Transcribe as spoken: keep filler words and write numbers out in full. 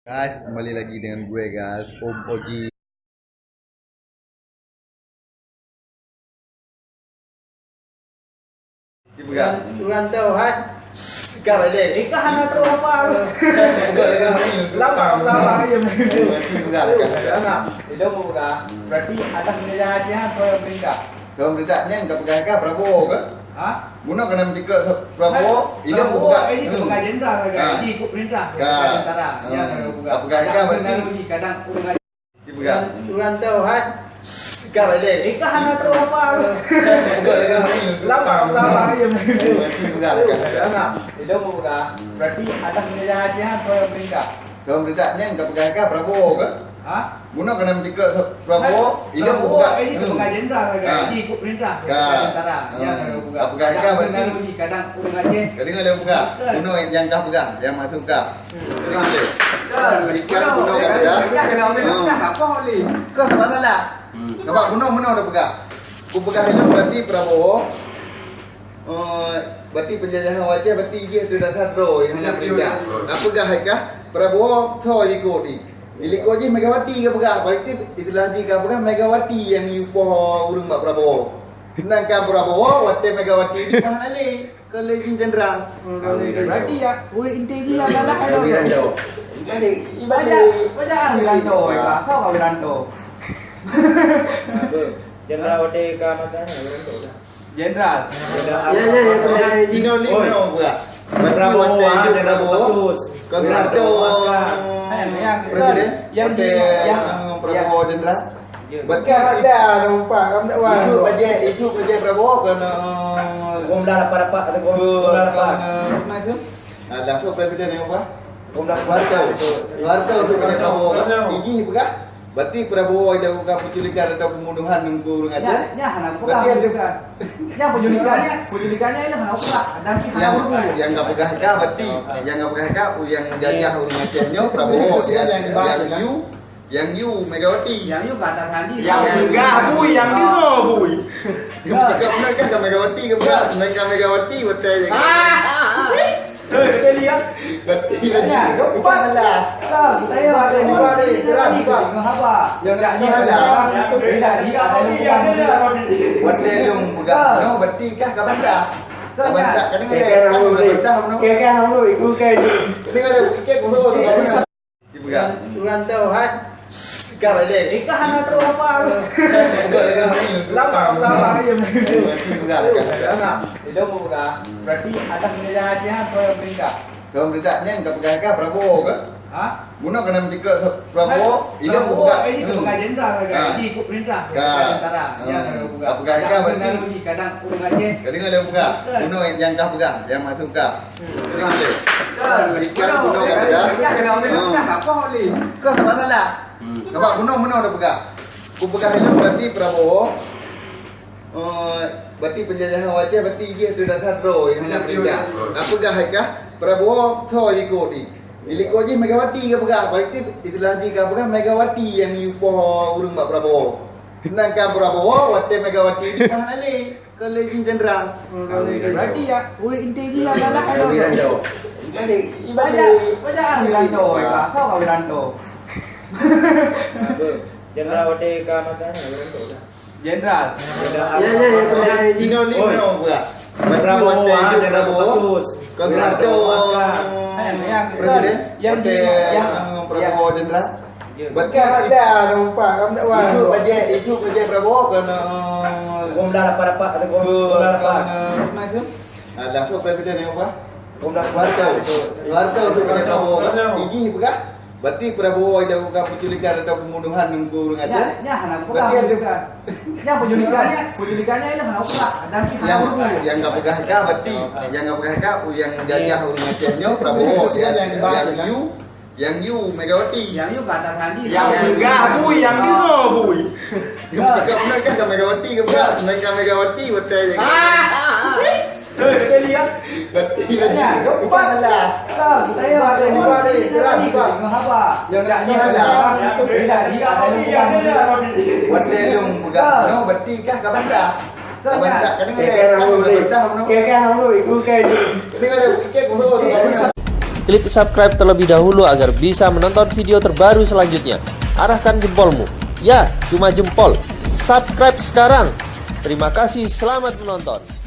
Guys, kembali lagi dengan gue, guys, Om Oji. Dipeugah. Ureueng teuh hat. Ka balik. Eh, ka hana trok apa. Lama, lama, ya. Berarti peugah, peugah. Lama. Itu mau peugah. Berarti atas penjajahan Aceh, kau yang perintah. Kau perintah ni, kau peugah ke Prabowo ke? Ha? Guna kena mentika Prabowo, ini Prabowo, buka. Ini sebagai jenderal saja. Ha. Ini ikut perintah. Ka. Tentara. Ya, kalau buka. Apa kata kadang berarti? Kadang ureueng Dipeugah. Ureueng teuh hat. Ka balik. Eh, ka hana trok apa. Lama, lama, ya. Berarti peugah, peugah. Lama. Itu mau peugah. Berarti atas penjajahan Aceh, kau yang perintah. Kau perintah ni, kau peugah ke Prabowo ke? Ha? Guna kena mentika Prabowo, ini buka. Ini sebagai jenderal saja. Ha. Ini ikut perintah. Ka. Tentara. Ya, kalau buka. Apa kata kadang berarti? Kadang ureueng Aceh. Kadang ada buka. Guna yang kau peugah, yang masuk ka. Ikan bunoe ka peugah. Kau salah. Nampak bunoe, bunoe dah peugah. Ku peugah ilong berarti Prabowo. Eh, berarti penjajahan Aceh berarti jih tu dasar droe yang hana perintah. Nak peugah hai kah? Prabowo tho likot ni. Di likot jih Megawati ka peugah. Berarti itulah jih ka peugah Megawati yang yupoh ureueng bak Prabowo. Sedangkan Prabowo watèe Megawati ni hana lé. Kau lé jih jenderal. Berarti ya, ureueng inti jih yang salah kan? Wiranto. Baca, baca ah Wiranto, eh, kau kau Wiranto. Jenderal watèe ka masa ni, Wiranto. Jenderal. Ya, ya, ya, ya, ya. Dino Lino pula. Prabowo, Prabowo, ah, Prabowo. Prabowo. Wiranto, Oscar. Eh, yang, Presiden. Yang di, Watèe, yang, eh, Prabowo yang. Jenderal. Betul. Ada nampak kamu nak wan. Itu bajet, itu bajet Prabowo kena. Bom dah dapat dapat, ada bom, bom dah dapat. Kena, kena, kena. Alah, so presiden yang apa? Bom dah dapat. Soeharto. Soeharto tu kena Prabowo. Iji peugah. Berarti Prabowo yang lakukan penculikan atau pembunuhan Teungku Ureueng Aceh. Ya, ya, hana peugah. Berarti ada penculikan. Ya, penculikannya, penculikannya itu hana peugah. Dan kita yang, yang enggak peugah ka, berarti yang enggak peugah ka, yang jajah Ureueng Aceh nyoe Prabowo. Yang, yang you Yang you Megawati. Yang you kata tadi. Yang peugah bui, yang dengar bui. Yang cakap mereka kan Megawati ke bukan? Mereka Megawati betul je. Ah! Eh, betul ya. Betul ya. Bukan lah. Tahu, saya ada dua hari, jelas, Pak. Jangan ni lah. Tidak, dia ada lupa. Betul dong peugah. No, betul kah kaban dah? Kaban dah, kadang ada kaban dah, no. Kira-kira dulu, ikut kaji. Ini ada cek dulu. Dipeugah. Ureueng teuh hat. Ka balik. Eh, ka hana trok apa. Lama, lama, ya. Berarti peugah, peugah. Lama. Itu mau peugah. Berarti atas penjajahan Aceh, kau yang perintah. Kau perintah ni, kau peugah ke Prabowo ke? Ha? Guna kena mentika Prabowo, ini Prabowo, buka. Ini sebagai jenderal saja. Ha. Ini ikut perintah. Ka. Tentara. Ha. Ya, kalau buka. Apa kata kadang berarti? Kadang ureueng Aceh. Kadang ada buka. Betul. Guna yang kau peugah, yang masuk ka. Ikan bunoe ka peugah. Kau salah. Nampak bunoe, bunoe dah peugah. Ku peugah ilong berarti Prabowo. Eh, berarti penjajahan Aceh berarti jih tu dasar droe yang hana perintah. Nak peugah hai kah? Prabowo tho likot ni. Di likot jih Megawati ka peugah. Berarti itulah jih ka peugah Megawati yang yupoh ureueng bak Prabowo. Sedangkan Prabowo watèe Megawati ni hana lé. Kau lé jih jenderal. Berarti ya, ureueng inti jih yang salah kan? Wiranto. Baca, baca ah Wiranto, eh, kau kau Wiranto. Jenderal watèe ka masa ni, Wiranto lah. Jenderal. Ya, ya, ya, ya. Dino Lino pula. Prabowo, Prabowo. Kau Wiranto, Wiranto, Oscar. Eh, yang, Presiden. Yang di, yang, Prabowo yang. Jenderal. Betul. Ada nampak kamu nak wan. Itu bajet, itu bajet Prabowo kena. Bom dah dapat dapat, ada bom, bom dah dapat. Kena, kena. Alah, so presiden yang apa? Bom dah dapat. Soeharto. Soeharto tu kena Prabowo. Iji peugah. Berarti Prabowo yang lakukan penculikan atau pembunuhan Teungku Ureueng Aceh. Ya, ya, hana peugah. Berarti ada penculikan. Ya, penculikannya, penculikannya itu hana peugah. Dan kita yang, yang enggak peugah ka, berarti yang enggak peugah ka, yang jajah Ureueng Aceh nyoe Prabowo. Yang, yang you Yang you Megawati. Yang you kata tadi. Yang peugah bui, yang dengar bui. Yang cakap mereka kan Megawati ke bukan? Mereka Megawati betul je. Ah! Eh, betul ya. Betul ya. Bukan lah. Saya ada dua hari, jelas, Pak. Yang tak ni ada. Beda dia ada yang bukan. Betul dong peugah. No, betul kah kaban dah? Kaban dah. Kadang ada kaban dah, no. Kira-kira dulu, ikut kaji. Kadang ada cek dulu. Klik subscribe terlebih dahulu agar bisa menonton video terbaru selanjutnya. Arahkan jempolmu. Ya, cuma jempol. Subscribe sekarang. Terima kasih, selamat menonton.